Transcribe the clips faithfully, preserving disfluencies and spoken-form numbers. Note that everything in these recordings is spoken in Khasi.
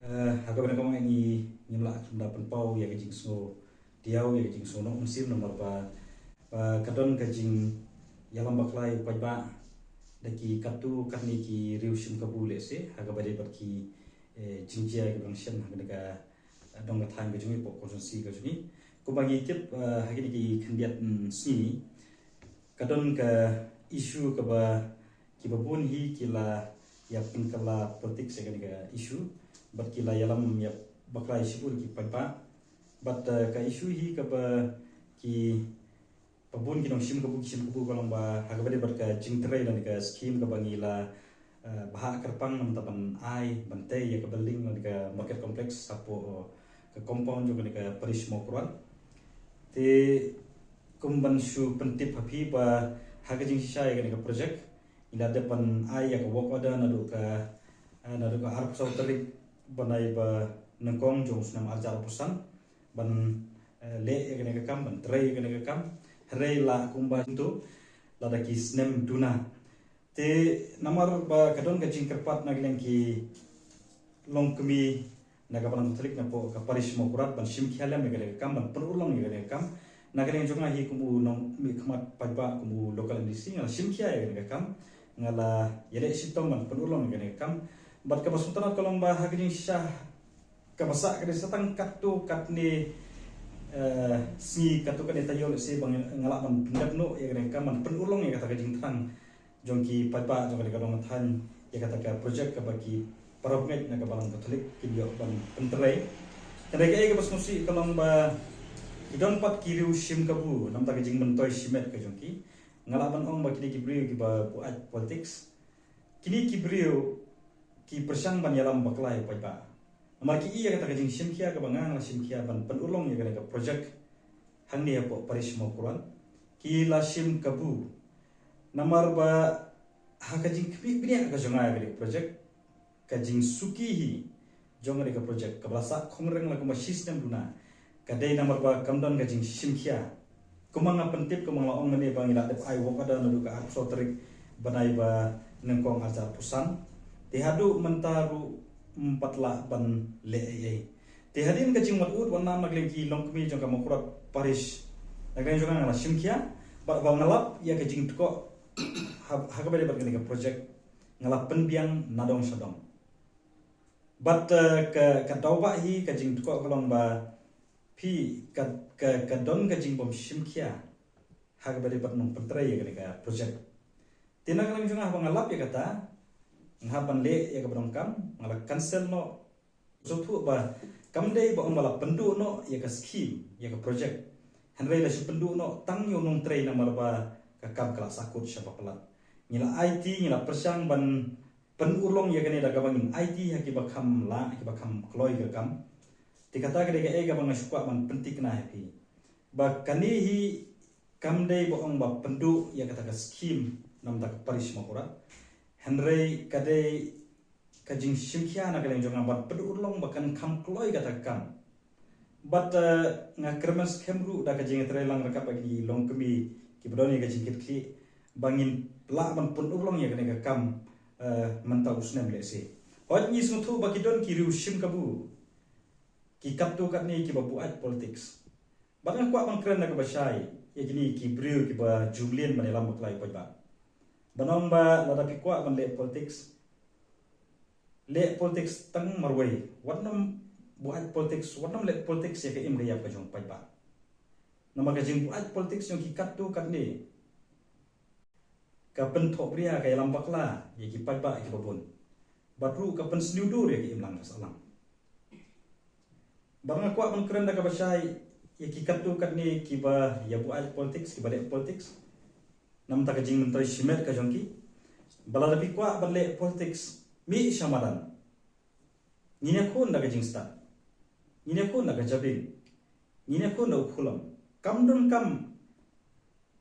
Eh, ha kaba nyngkong ngi ngim lah kumba pynpaw ïa ka jingsngew diaw, ïa ka jingsngew noh mynsiem namar ba, ba ka don ka jingïalam bakla ïa u paidbah da ki katto katne ki riew shim kabu lehse ha kaba dei bad ki, eh, jingjia kiba dang shem ha kane ka, eh, dong ka thaiñ ka jong ngi, hapoh constituency ka jong ngi. Kumba ngi tip, eh, ha kine ki khyndiat, mm, sngi ka don ka issue kaba kiba bun hi ki la ïa pynkylla politics ïa kane ka issue, bad ki la ïalam ïa bakla ïa shibun ki paidbah. Bad, eh, ka issue hi kaba kiba bun ki nongshim kabu ki shim kabu ka long ba ha kaba dei bad ka jingtrei lane ka scheme kaba ngi la, eh, bhah kyrpang namar ban ai ban tei ïa ka building lane ka market complex hapoh, eh, ka compound jong kane ka parish Mawkyrwat. Te kum ban shu pyntip ha phi ba ha ka jingshisha ïa kane ka project ngi la dep ban ai ïa ka work order naduh ka, eh, naduh ka arphew saw tarik bnai ba nyngkong jong u snem arhajar arphew san ban, eh, leh ïa kane ka kam, ban trei ïa kane ka kam. Hynrei la kumba to lada ki snem duna. Te namar ba ka don ka jingkyrpad na ka liang ki longkmie na ka Balang Katholik napoh ka parish Mawkyrwat ban shim khia lem ïa kane ka kam, ban pynurlong ïa kane ka kam. Na ka liang jong nga hi kum u nongmihkhmat paidbah, kum u local M D C, nga la shim khia ïa kane ka kam, nga la ïaleh shitom ban pynurlong ïa kane ka kam. Bad kaba sngewtynnat ka long ba ha ka jingshisha kaba sah ka dei sa tang katto katne, eh, sngi, katto katne taïew lehse ba nga lah ban pyndep noh ïa kane ka kam, ban pynurlong ïa kata ka jingthrang jong ki paidbah jong kane ka dong ka thaiñ ïa kata ka project kaba ki para bangeit na ka Balang Katholik kin ïoh ban pyntrei. Hynrei kaei kaba sngewsih ka long ba ki don pat ki riew shim kabu namar ka jingmyntoi shimet ka jong ki. Nga lah ban ong ba kine ki briew kiba buaid politics, kine ki briew ki pyrshang ban ïalam bakla ïa u paidbah. Namar ki i ïa kata ka jingshim khia kaba nga nga la shim khia ban pynurlong ïa kane ka project hangne hapoh parish Mawkyrwat, ki la shim kabu. Namar ba ha ka jingkhmih bniah ka jong nga ïa kane ka project, ka jingsuki hi jong kane ka project kaba la sah khongreng la kumba shi snem duna, ka dei namar ba kam don ka jingshim khia. Kumba nga pyntip, kumba nga la ong mynne ba ngi la dep ai work order naduh ka arphew saw tarik bnai ba nyngkong arhajar arphew san. Te haduh mynta ruh ym pat lah ban leh ei ei. Te hadien ka jingwad ud wad nam na ka liang ki longkmie jong ka Mawkyrwat parish, na ka liang jong nga nga la shim khia bad ba nga lap ïa ka jingtkoh ha, ha kaba dei bad kane ka project, nga la pynbiang nadong shadong. Bad, eh, ka, ka daw ba hi ka jingtkoh ka long ba phi ka, ka, ka don ka jingbym shim khia ha kaba dei bad nongpyntrei ïa kane ka project. Te na ka liang jong nga haba nga lap ïa kata, nga hap ban leh ïa kaba donkam, nga la cancel noh. Sngewthuh ba kam dei ba ong ba la pynduh noh ïa ka scheme, ïa ka project, hynrei la shu pynduh noh tang ïa u nongtrei namar ba ka kam ka la sahkut shaba palat. Ngi la aiti, ngi la pyrshang ban pynurlong ïa kane da kaba ngin aiti ha kiba kham lah, ha kiba kham kloi ka kam. Te kata ka dei kaei kaba nga shu kwah ban pynthikna ha phi ba kane hi kam dei ba ong ba pynduh ïa kata ka scheme namar ka parish Mawkyrwat, hynrei ka dei ka jingshim khia na ka liang jong nga ban pynurlong ba kan kham kloi kata ka kam. Bad, eh, nga kyrmen skhem ruh da ka jingïatreilang ryngkat bad ki longkmie kiba don ïa ka jingkitkhlieh ba ngin lah ban pynurlong ïa kane ka kam, eh, mynta u snem lehse. Hooid, ngi sngewthuh ba ki don ki riew shim kabu, ki katto katne kiba buaid politics. Bad nga kwah ban kren da kaba shai ïa kine ki briew kiba ju mlien ban ïalam bakla ïa u paidbah. Ban ong ba lada phi kwah ban leh politics, leh politics tang marwei. Wat nym buaid politics, wat nym leh politics ïa ka im ka ïap ka jong u paidbah. Namar ka jingbuaid politics jong ki katto katne ka pynthohbria, ka ïalam bakla ïa ki paidbah kiba bun. Bad ruh ka pynsniew dur ïa ka imlang ka sahlang. Bad nga kwah ban kren da kaba shai ïa ki katto katne kiba ïa buaid politics, kiba leh politics namar ka jingmyntoi shimet ka jong ki. Ba lada phi kwah ban leh politics, mih sha madan. Ngin ïakhun da ka jingstad, ngin ïakhun da ka jabieng, ngin ïakhun da u khulom. Kam donkam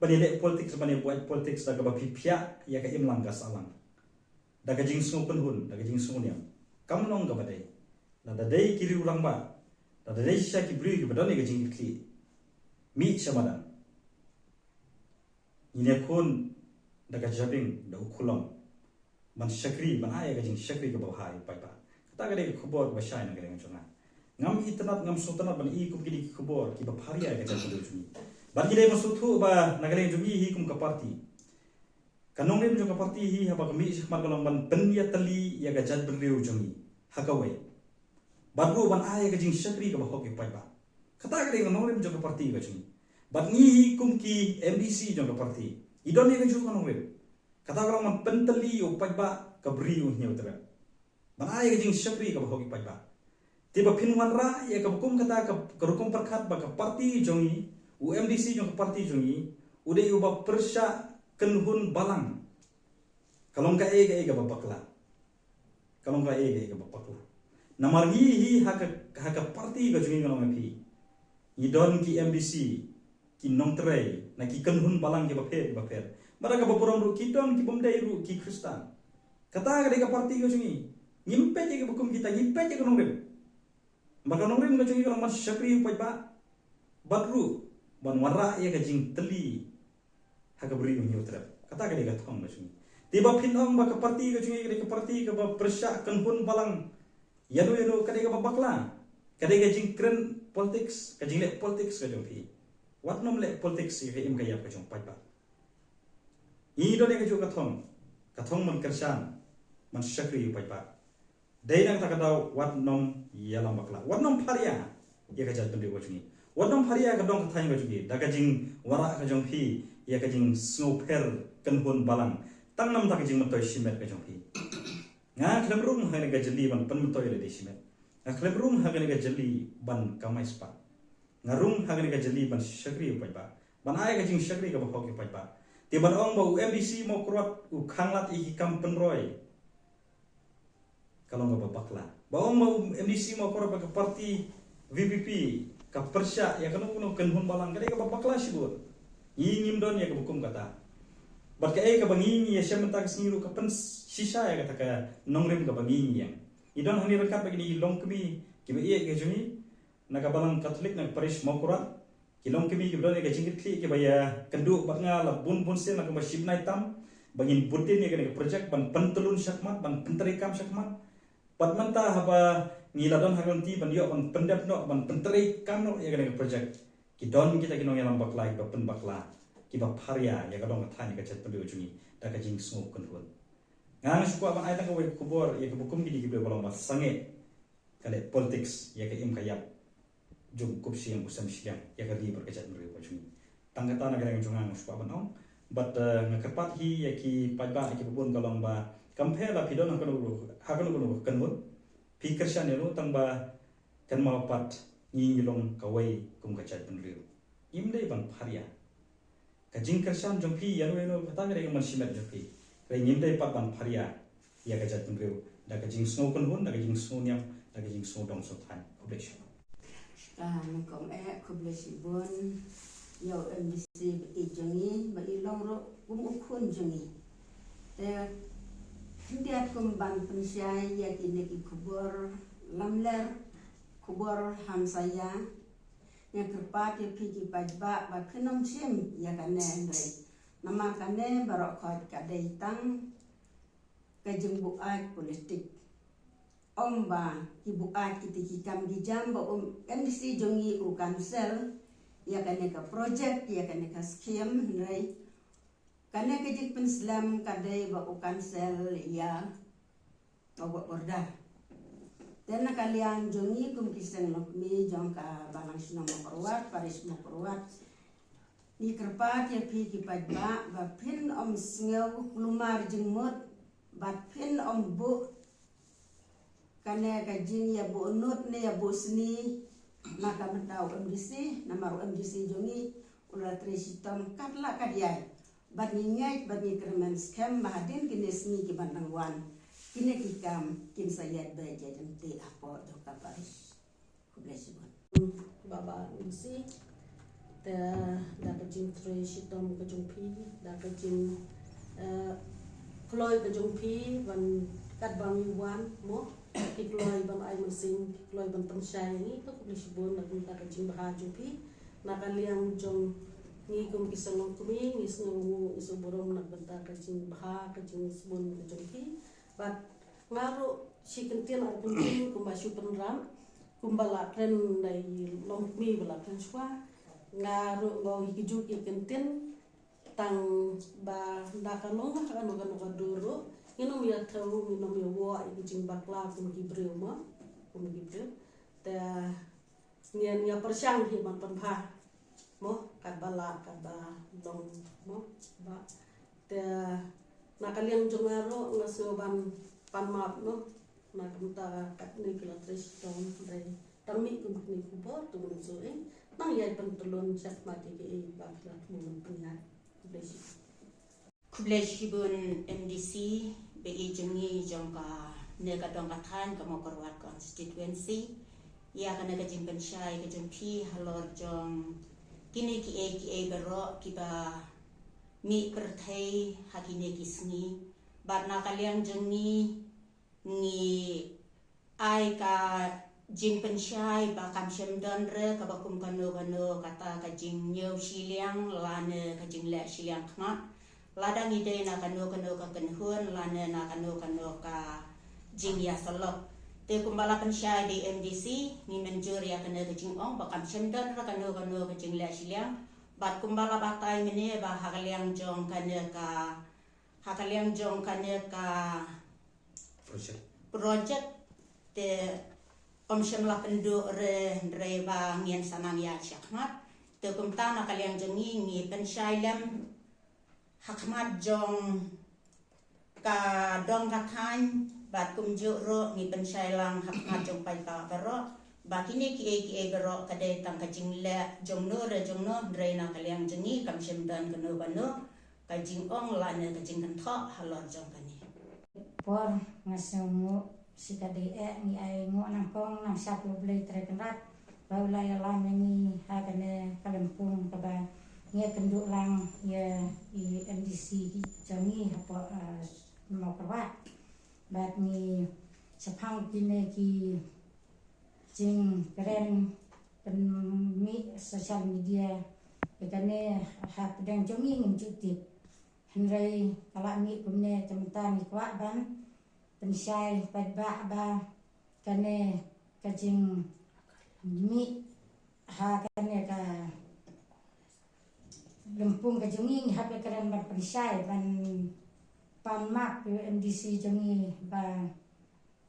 ban ïaleh politics, ban ïabuaid politics da kaba phi phiah ïa ka imlang ka sahlang, da ka jingsngew kynhun, da ka jingsngew niam. Kam long kaba dei. Lada dei ki riew rangbah, lada dei shisha ki briew kiba don ïa ka jingkitkhlieh, mih sha madan. Ngin ïakhun da ka jabieng, da u khulom, ban shakri, ban ai ïa ka jingshakri kaba bha ïa u paidbah. Kata ka dei ka khubor ba shai na ka liang jong nga. Ngam itynnad, ngam sngewtynnad ban i kum kine ki khubor kiba pharia ïa ka jaitbynriew jong ngi. Bad ngi dei ban sngewthuh ba na ka liang jong ngi hi kum ka party, ka nongrim jong ka party hi haba ka mih shakhmat ka long ban pynïatylli ïa ka jaitbynriew jong ngi ha kawei, bad ruh ban ai ïa ka jingshakri kaba hok ïa u paidbah. Kata ka dei ka nongrim jong ka party ka jong ngi. Bad ngi hi kum ki M D C jong ka party, ngi don ïa kajuh ka nongrim. Kata ka long ban pyntylli ïa u paidbah ka bri u hynñiew trep, ban ai ïa ka jingshakri kaba hok ïa u paidbah. Te ba phin wanrah ïa kaba kum kata ka, ka rukom pyrkhat ba ka party jong ngi, u M D C jong ka party jong ngi, u dei uba pyrshah kynhun balang, ka long kaei kaei kaba bakla. Ka long kaei kaei kaba bakla. Namar ngi hi ha ka, ha ka party ka jong ngi, nga ong ïa phi, ngi don ki M D C, ki nongtrei na ki kynhun balang kiba pher kiba pher. Bad ha kaba burom ruh ki don ki bym dei ruh ki Khristan. Kata ka dei ka party ka jong ngi. Ngim peit ïa kiba kum kita, ngi peit ïa ka nongrim. Bad ka nongrim ka jong ngi ka long ban shakri u paidbah, bad ruh ban wanrah ïa ka jingtylli ha ka bri u hynñiew trep. Kata ka dei ka thong ka jong ngi. Te ba phin ong ba ka party ka jong ngi ka dei ka party kaba pyrshah kynhun balang, ïano ïano, ka dei kaba bakla. Ka dei ka jingkren politics, ka jingleh politics ka jong phi. Wat nym leh politics ïa ka im ka ïap ka jong u paidbah. Ngi don ïa kajuh ka thong, ka thong ban kyrshan, ban shakri ïa u paidbah. Dei na kata ka daw wat nym ïalam bakla, wat nym pharia ïa ka jaitbynriew ka jong ngi, wat nym pharia ïa ka dong ka thaiñ ka jong ngi da ka jingwanrah ka jong phi ïa ka jingsngewpher kynhun balang, tang namar ka jingmyntoi shimet ka jong phi. Nga khlem rung ha kane ka jylli ban pynmyntoi lade shimet. Nga khlem rung ha kane ka jylli ban kamai spah. Nga rung ha kane ka jylli ban shakri ïa u paidbah, ban ai ka jingshakri kaba hok ïa u paidbah. Te ban ong ba u M D C Mawkyrwat u khanglad ïa ki kam pynroi, ka long kaba bakla. Ba ong ba u M D C Mawkyrwat bad ka party V P P ka pyrshah ïa kano kano kynhun balang, ka dei kaba bakla shibun. Ngi ngim don ïa kaba kum kata. Bad kaei kaba ngi, ngi ïashem mynta ka sngi ruh ka pynshisha ïa kata ka nongrim kaba ngi, ngi ïeng. Ngi don hangne ryngkat bad kine ki longkmie kiba ïeit ka jong ngi na ka balang Katholik na ka parish Mawkyrwat. Ki longkmie kiba don ïa ka jingkitkhlieh kiba ïakynduh bad nga la bun bun sien, la kumba shibnai tam, ba ngin bud dien ïa kane ka project ban pyntlun shakhmat, ban pyntreikam shakhmat. Bad mynta haba ngi la don ha ka lynti ban ïoh ban pyndep noh, ban pyntreikam noh ïa kane ka project, ki don kita ki nongïalam bakla kiba pynbakla, kiba pharia ïa ka dong ka thaiñ, ïa ka jaitbynriew jong ngi da ka jingsngew kynhun. Nga nga shu kwah ban ai tang kawei ka khubor ïa kiba kum kine kiba long ba sangeh ka leh politics ïa ka im ka ïap jong u kup shiliang u sem shiliang, ïa ka ri bad ka jaitbynriew ka jong ngi. Tang kata na ka liang jong nga nga shu kwah ban ong. Bad, eh, nga kyrpad hi ïa ki paidbah, ïa kiba bun, ka long ba kam pher la phi don ha kano, ha kano kano ka kynhun, phi kyrshan ïano, tang ba kynmaw pat ngi, ngi long kawei kum ka jaitbynriew. Ngim dei ban pharia. Ka jingkyrshan jong phi ïano ïano, kata ka dei ka mynshimet jong phi. Hynrei ngim dei pat ban pharia ïa ka jaitbynriew da ka jingsngew kynhun, da ka jingsngew niam, da ka jingsngew dong sngewthuh. Khublei shibun. Ka nyngkong eh, khublei shibun ïa u M D C ba ïeit jong ngi, ba i long ruh kum u khun jong ngi. Te khyndiat kum ban pynshai ïa kine ki khubor lamler, khubor hamsaïa, nga kyrpad ïa phi ki paidbah ba phin ym shim ïa kane, hynrei namar kane baroh khoit ka dei tang ka jingbuaid politik. Ym ba ki buaid kita ki kam ki jam ba u M D C jong ngi u cancel ïa kane ka project, ïa kane ka scheme, hynrei kane ka jingpynslem ka dei ba u cancel ïa ka work order. Te na ka liang jong ngi kum ki seng longkmie jong ka balang shnong Mawkyrwat, parish Mawkyrwat, ngi kyrpad ïa phi ki paidbah ba phin ym sngew kulmar jingmut, bad phin ym buh kane ka jingïabuh nud ne ïabuh sni na ka bynta u M D C, namar u M D C jong ngi u la trei shitom katba lah katba ïai. Bad ngi ngeit bad ngi kyrmen skhem ba hadien kine sngi ki ban dang wan, kine ki kam kin sa ïaid beit ïaid ryntih hapoh jong ka parish. Khublei shibun. Baba M D C, te da ka jingtrei shitom ka jong phi, da ka jing, eh, kloi ka jong phi ban, katba ngi wan mo, ki kloi ban ai mynsiem, ki kloi ban pynshai ïa ngi, to khublei shibun na ka bynta ka jingbha jong phi. Na ka liang jong ngi kum ki seng longkmie, ngi sngew, ngi sngew burom na ka bynta ka jingbha, ka jingsbun ka jong phi. Bad nga ruh Shi kyntien ar kyntien kumba shu pynrap kumba la kren da i longkmie ba la kren shuwa. Nga ruh nga ong hi kajuh ki kyntien tang ba da ka long ha kano kano ka dur ruh ngin ym ïa thew, ngin ym ïa wad ïa ki jingbakla kum ki briew mo, kum ki briew. Te ngin ïa pyrshang hi ban pynbha mo, katba lah katba long mo. Ba te na ka liang jong nga ruh nga sngew ban pan map mo. Na ka bynta katne ki la trei shitom, hynrei tang mih kum kine ki khubor to ngin shu ïa nang ïa pyntlun sha khmat ïa kiei ba ki la thmu ban pynïaid. Khublei shibun. Khublei shibun M D C, ba i jong ngi jong kane ka dong ka thaiñ ka Mawkyrwat constituency ïa kane ka jingpynshai ka jong phi halor jong kine kiei kiei baroh kiba mih pyrthei ha kine ki sngi. Bad na ka liang jong ngi, ngi ai ka jingpynshai ba kam shym don re kaba kum kano kano kata ka jingñiew shiliang lane ka jingleh shiliang khmat. Lada ngi dei na kano kano ka kynhun lane na kano kano ka jingïasyllok. Te kumba la pynshai da i M D C, ngi mynjur ïa kane ka jingong ba kam shym don re kano kano ka jingleh shiliang. Bad kumba la batai mynne ba ha ka liang jong kane ka, ha ka liang jong kane ka project, project te ym shym la pynduh re, hynrei ba ngin sa nang ïaid shakhmat. Te kumta na ka liang jong ngi ngi pynshai lem ha khmat jong ka dong ka thaiñ bad kumjuh ruh ngi pynshai lang ha khmat jong paidbah baroh ba kine kiei kiei baroh ka dei tang ka jingleh jongno re jongno, hynrei na ka liang jong ngi kam shym don kano kano ka jingong lane ka jingkynthoh halor jong kane. Por nga sngewnguh shi ka dei eh ngi ai nguh nangkong nang shap ïa U Blei Trai Kynrad ba u la ïalam ïa ngi ha kane ka lympung kaba ngi ïakynduh lang ïa i M D C jong ngi hapoh, ah, Mawkyrwat. Bad ngi shaphang kine ki jingkren pynmih social media, ïa kane hapdeng jong ngi ngim ju tip. Hynrei ka la mih kumne te mynta ngi kwah ban pynshai paidbah ba kane ka jingmih ha kane ka lympung ka jong ngi ngi hap ïakren ban pynshai ban pan map ïa u M D C jong ngi ba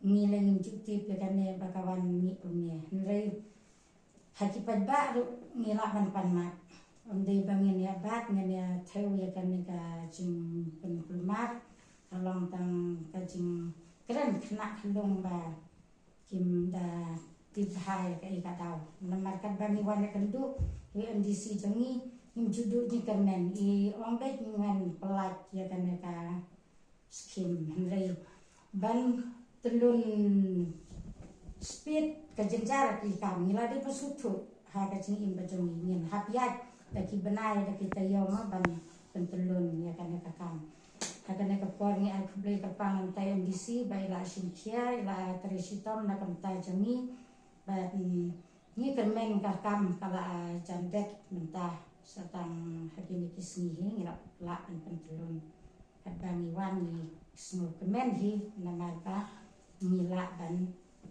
ngi la ngim ju tip ïa kane ba ka wan mih kumne. Hynrei ha ki paidbah ruh ngi lah ban pan map. Ym dei ba ngin ïa bat, ngin ïa thew ïa kane ka jingpynkulmar ka long tang ka jingkren khynnah khyllung ba kim da tip bha ïa kaei ka daw. Namar katba ngi wan ïakynduh ïa u M D C jong ngi, ngim ju duh jingkyrmen, i ong beit ngi wan pyllait ïa kane ka skim, hynrei ban tyllun speed ka jynjar ki kam, ngi la dei ba sngewthuh ha ka jingim ba jong ngi, ngin hap ïaid da ki bnai da ki taïew ma ban pyntyllun ïa kane ka kam. Ha kane ka por ngi ai khublei kyrpang na u M D C ba i la shim khia, i la trei shitom na ka bynta jong ngi. Bad, mm, ngi kyrmen ka kam ka la jan dep mynta, sa tang ha kine ki sngi hi ngi la lah ban pyntyllun. Katba ngi wan ngi sngewkmen hi namar ba ngi lah ban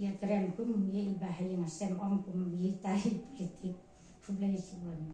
ïakren kum ïa i ba ha ïing ha sem, ym kum ïa i tai politik. Khublei shibun.